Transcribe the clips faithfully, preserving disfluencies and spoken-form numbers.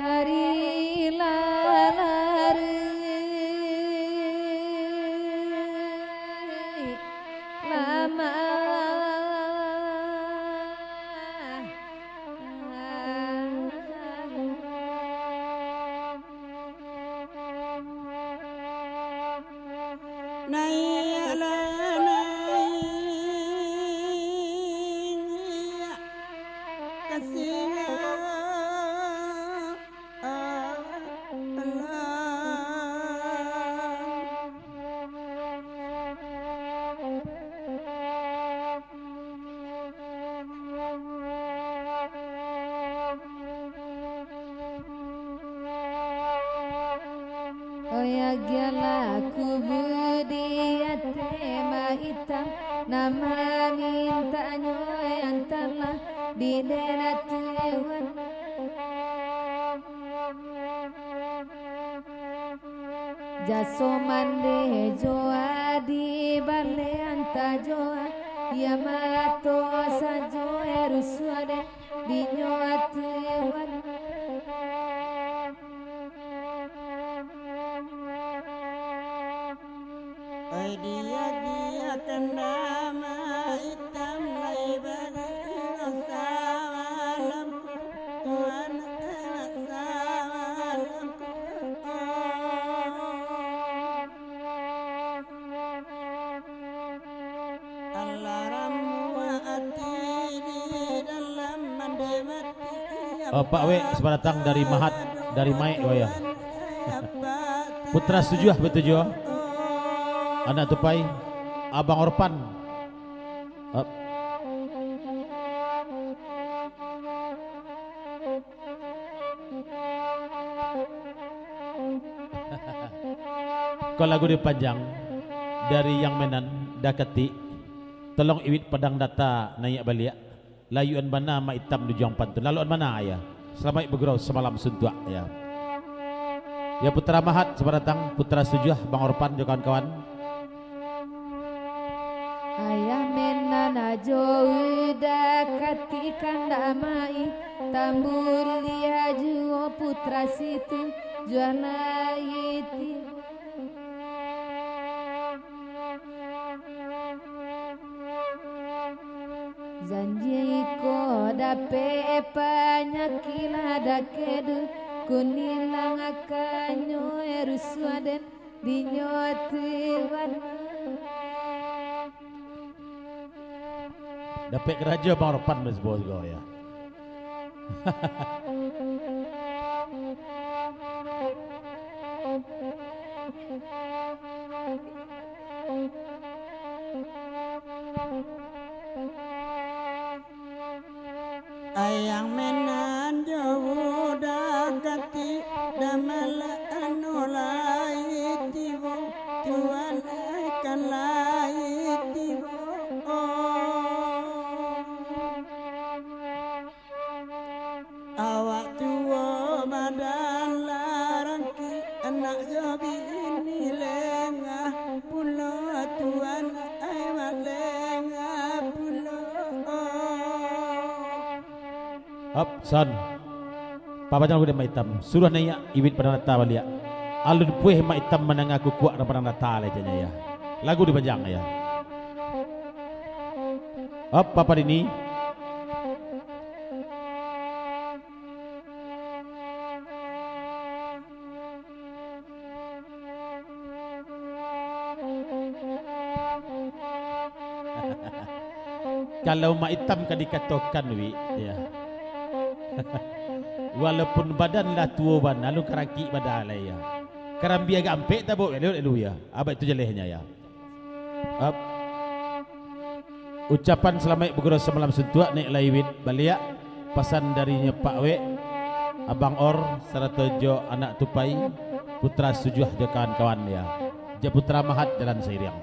Ari lalari lama. Naiaklah, naiak ka sinan. Oya gialah kubu di ateh maitam, nan mamintaknyo antalah di daerah Tuan. Jaso mandeh joa di baleh anta joa, ia mato sajo rusuah den dinyo ati wan. Ai dia-dia kendama itam lai bagi sawalam. Tuan, eh, sawalam. Alarang muak ati di dalam mande mati. Oh, Pak Wek, selamat datang dari Mahat, dari Maek, oh ya. Putra Sujuah batujuah. Anak Tupai, Abang Orpan. Ap. Ko lagu dipanjang dari Yang Menan Dakatik, tolong Iwit Padang Data naiak baliak, layuan bana Mak Itam Dujuang Pantun, laloan bana, ya. Salamaik bagurau samalam suntuak, ya. Ya, Putra Mahat, selamat datang, Putra Sujuah, Bang Orpan, jo kawan-kawan. Ayah Menan ajo udah katikan damai, tambuliah juo putra situ, juo lai tibo. Janji ko dapek panyakik lah dakedu, kunilang akannyo rusuah den. Dinyo tu bana. Dapek karajo Bang Ropan basbo juo, ya. Ayang Menan jo budak katik, damalah anu lai tibo, Tuan ai kan lai tibo. Oh. Awak tuo badan larangki, anak jo bini lengah pulo, Tuan ai malengah pulo. Hop, son. Papa jangan udah Mak Itam. Suruah naiak Iwit Padang Data baliak. Alun pueh Mak Itam mandanga kukuak nan Padang Data lai, caknyo, ya. Lagu dipanjang, ya. Hop, Papa Dini. Kalau Mak Itam ka dikatokan, Wik, ya. Walaupun badan lah tuo bana, alun karangkik bana lai, ya. Karambia agak ampek tabok, ya, lu, ya. Abak itu jalehnyo, ya. Ap. Ucapan salamaik bagurau samalam suntuak, naiak lai Iwit baliak. Pasan darinyo Pak Wek, Abang Or, sarato jo Anak Tupai, Putra Sujuah jo kawan-kawan, ya. Jo Putra Mahat jalan sairiang.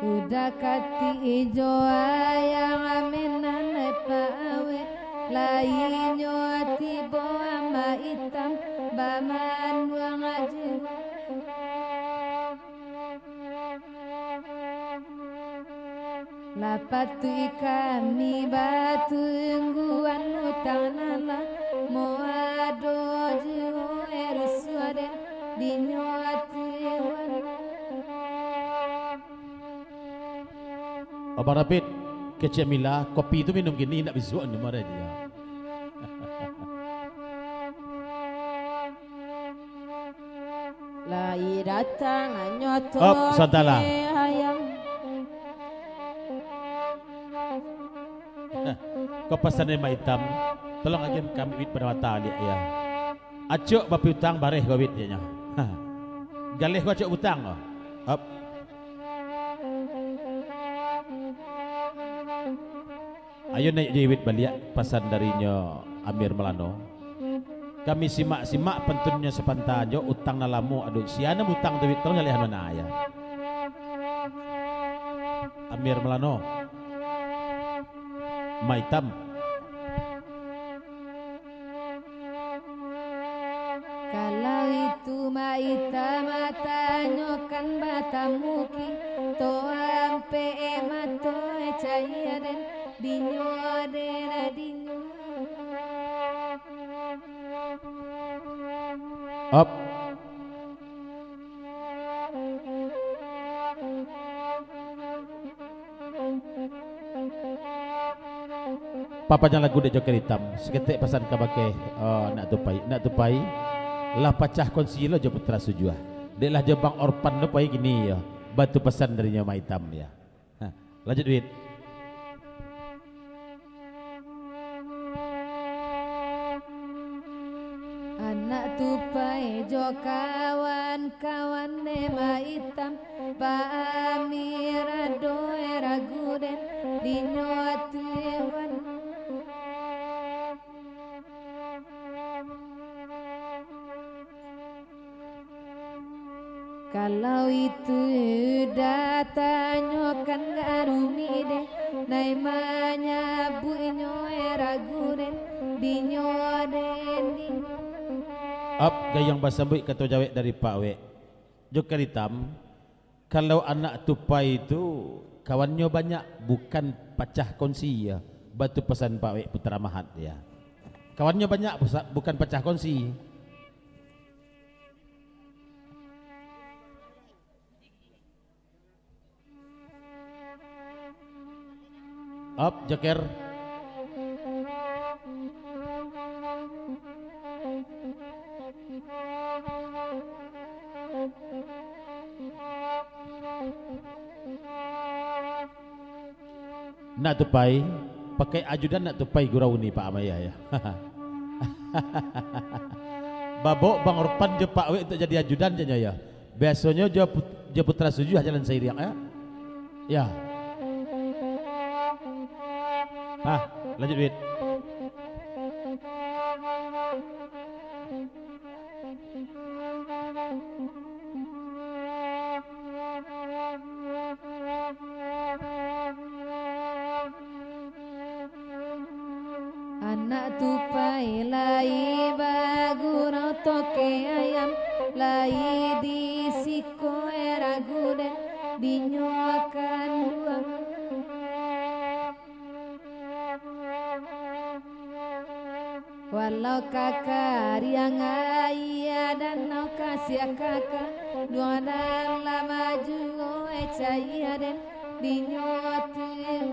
Udah katik ijo ayang amenan pawek, lainyo tibo ama itam bamanuang aji. Lah patuik kami batungguan utang nan lah, mo ado juo rusuah den dinyo ati wan. Abang Rapid, kecek Mila, kopi tu minum kini, indak bisuak ni marah dia. Lai datang nyoto Op, santalah. Ayam. Nah, ko pasan Mak Itam, tolong agiah kami wit pado mata liak ya. Acok bapiutang bareh ko wit, ianyo. Ha. Galeh ko acok butang ko. Op. Ayo naiak jo iwit baliak, pasan darinyo Amir Malano. Kami simak-simak pantunnyo sapantanyo, utang nan lamo ado. Sia nan butang tu, iwit, tolong jaleh anu na, ya. Amir Malano. Maitam. Kalau itu Maitam tanyokan batamu kito, ampek mato cayia den dinyo den dinyo. Op. Papanjang lagu dek Joker Itam, saketek pasan kabake, eh, Nak Tupai. Nak Tupai, lah pacah konsi lo jo Putra Sujuah. Dek lah jo Bang Orpan tu pai kini yo, batu pasan darinyo Maitam yo. Ha, lanjut, Wit. Anak Tupai jo kawan-kawan ne Maitam, Pak Amir ado e ragu den, dinyo ati wan. Kalau itu datanyo kan garumi deh, nai manyabuiknyo e ragu den, dinyo den, dinyo. Ap gayang basambuik kato jawek dari Pak Wek. Joker Itam, kalau anak Tupai tu kawannyo banyak, bukan pacah kongsi, ya. Batu pasan Pak Wek Putra Mahat, ya. Kawannyo banyak, busa-, bukan pacah kongsi. Up, Joker. Nak Tupai, pakai ajudan Nak Tupai gurau ni, Pak Amayah, ya. Babok Bang Orpan jo Pak Wek untuak jadi ajudan, caknyo, ya. Biasonyo jo put-, jo Putra Sujuah jalan sairiang, ya. Ya. Hah, lanjut, Wit. Anak Tupai lai bagurau toke ayam, lai di siko e ragu den, dinyo kanduang. Walau ka kariang aia danau kasiah kaka, duang dan lama juo e caia den, dinyo tuan.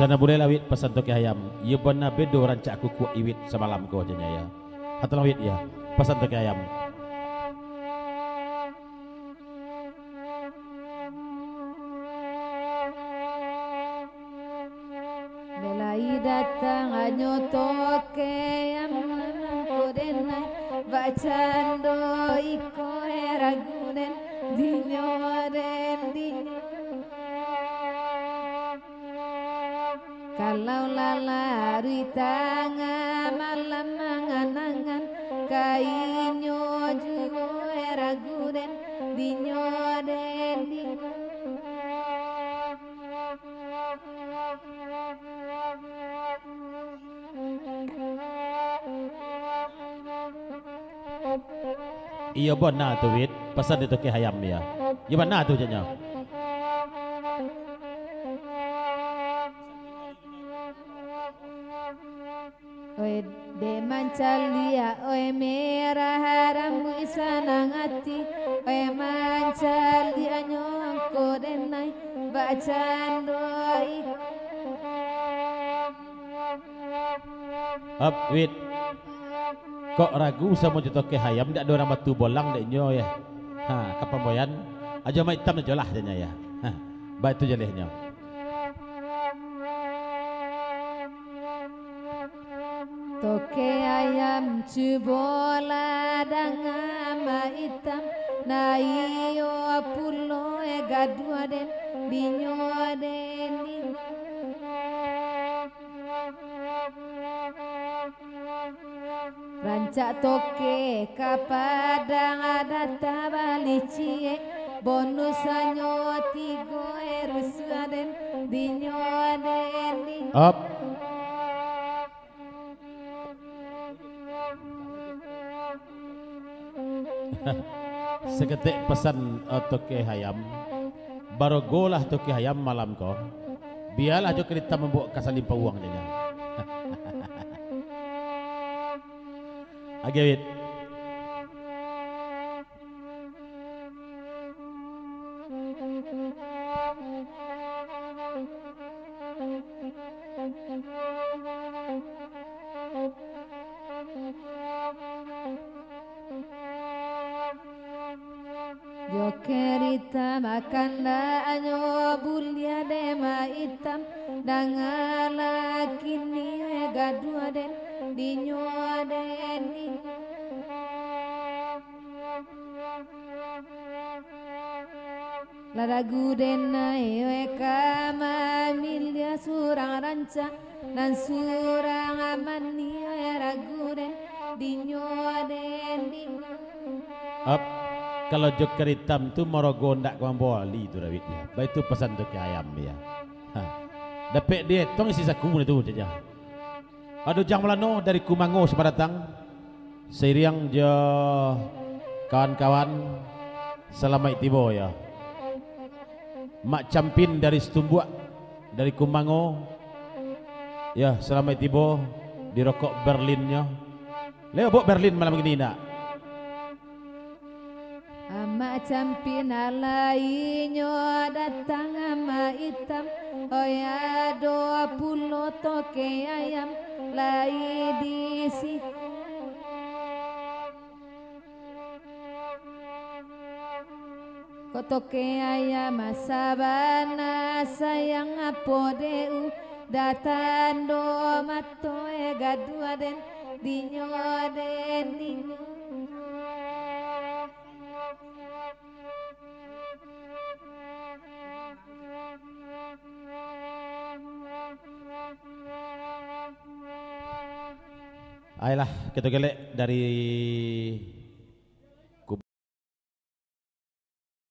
Sana bulai lawik pasan toke ayam, iyo bana bedo rancak kukuak iwit samalam ko, caknyo, ya. Hata lawik, ya, pasan toke ayam. Belai datang anyo toke yang mangko denai, bacando iko e ragu den, dinyo den, dinyo. Kalau lah laruih tangah malam angan-angan, ka inyo juo e ragu den, dinyo den, dinyo. Iyo bana tu, Wit. Pasan di tokeh ayam, iyo. Iyo bana tu, caknyo. Oi, dek mancaliak, oi, merah rambuik sanang ati, oi, mancaliaknyo angko denai, bakcando iko. Ap, Wit. Kok ragu samo jo tokeh ayam, dak ado urang batu bolang dek nyo, yo? Ha, ka pamboyan, Ajo Mak Itam sajolah, caknyo, yo. Ha, baitu jalehnyo. Tokeh ayam, cubolah danga Mak Itam, na iyo pulo e gaduah den dinyo den ni. Rancak tokeh ka Padang, adat tabali ciek, bonus hanyo tigo e rusuah den dinyo den ni. Op. Saketek pasan, eh, tokeh ayam. Barogolah tokeh ayam malam ko. Bialah jo karita mambaok ka Salimpauang, caknyo. Agiah, Wit. Jo karita makandaknyo buliah dek Mak Itam, dangalah kini gaduah den dinyo den ni. Lah ragu den nai, weh, ka mamiliah surang rancak, nan surang aman ni, weh, ragu den dinyo den dinyo. Ap, kalau jo karitam tu marogo ndak ka mambali tu dawiknyo. Baitu pasan tu ka ayam dia. Ha. Dapek dietong isi saku ni tu, caknyo. Ado Ujang Malano dari Kumango selamat datang. Sairiang jo kawan-kawan, salamaik tibo, yo. Mak Campin dari Situmbuak, dari Kumango, yo, salamaik tibo di rokok Berlin-nyo. Lewat Berlin malam kini, ndak? Amak Campin alainyo datang, Amak Itam, oi, ado pulo toke ayam lai di siku. Kok toke ayam sabana sayang apo dek u, datang do mato e gaduah den dinyo den dinyo. Ayolah, kito galek dari